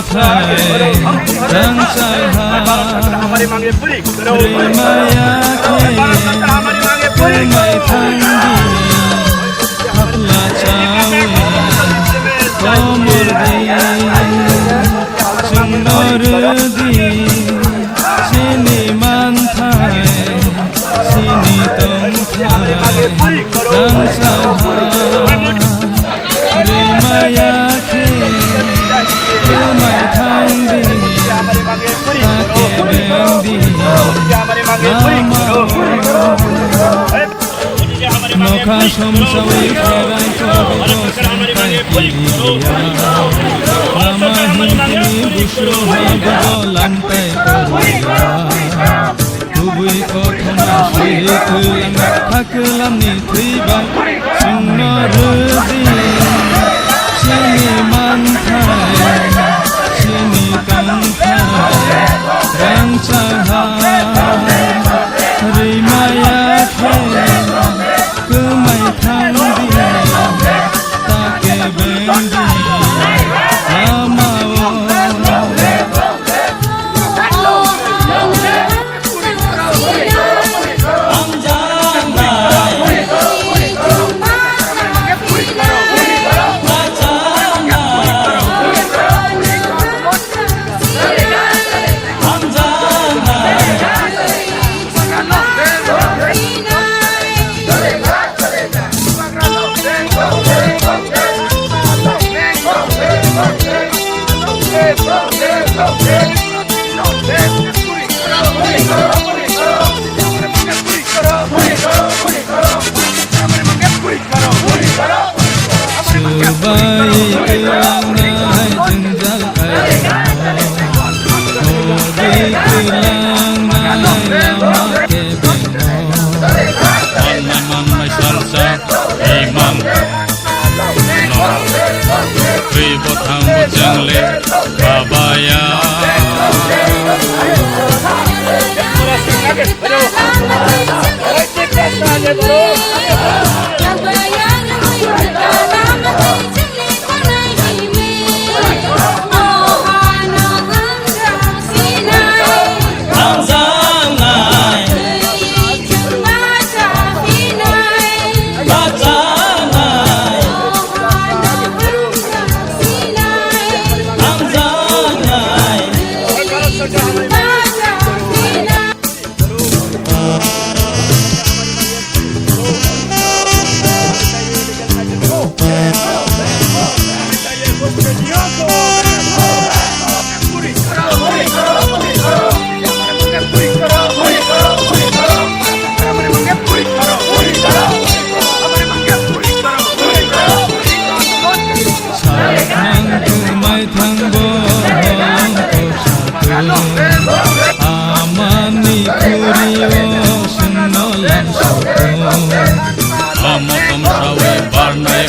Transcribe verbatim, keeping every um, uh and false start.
Thai rangchak ha, rimaya khe, rimai thangdi, hapla chawi, komor di, chwngno rwdi, chini manthai, chini tongthai, rangchak ha. Rimaya khe, rimai thangdi, ta khe bengdi, lama o. Nokha somsawi kherai kobo sangkai kiriya, lama himkhini busu habugo lamtai koriya. Kubui kothoma swi kwlang, haklamni thwibai chwngno rwdi. Chini manthai, chini tongthai, rangchak ha, rimaya khe, kwmai thangdi, ta khe bengdi, lama o. Swbai kwlangnai jwngjal kairokno, hodi kwlangnai lama kebengno. Manna manmai salsa imang. Twi bothang bwchangle babaya. Salthang kwmai thangbo holong kok satung, amani khuri-o chwngno lam satung. Omo tomsawi barnai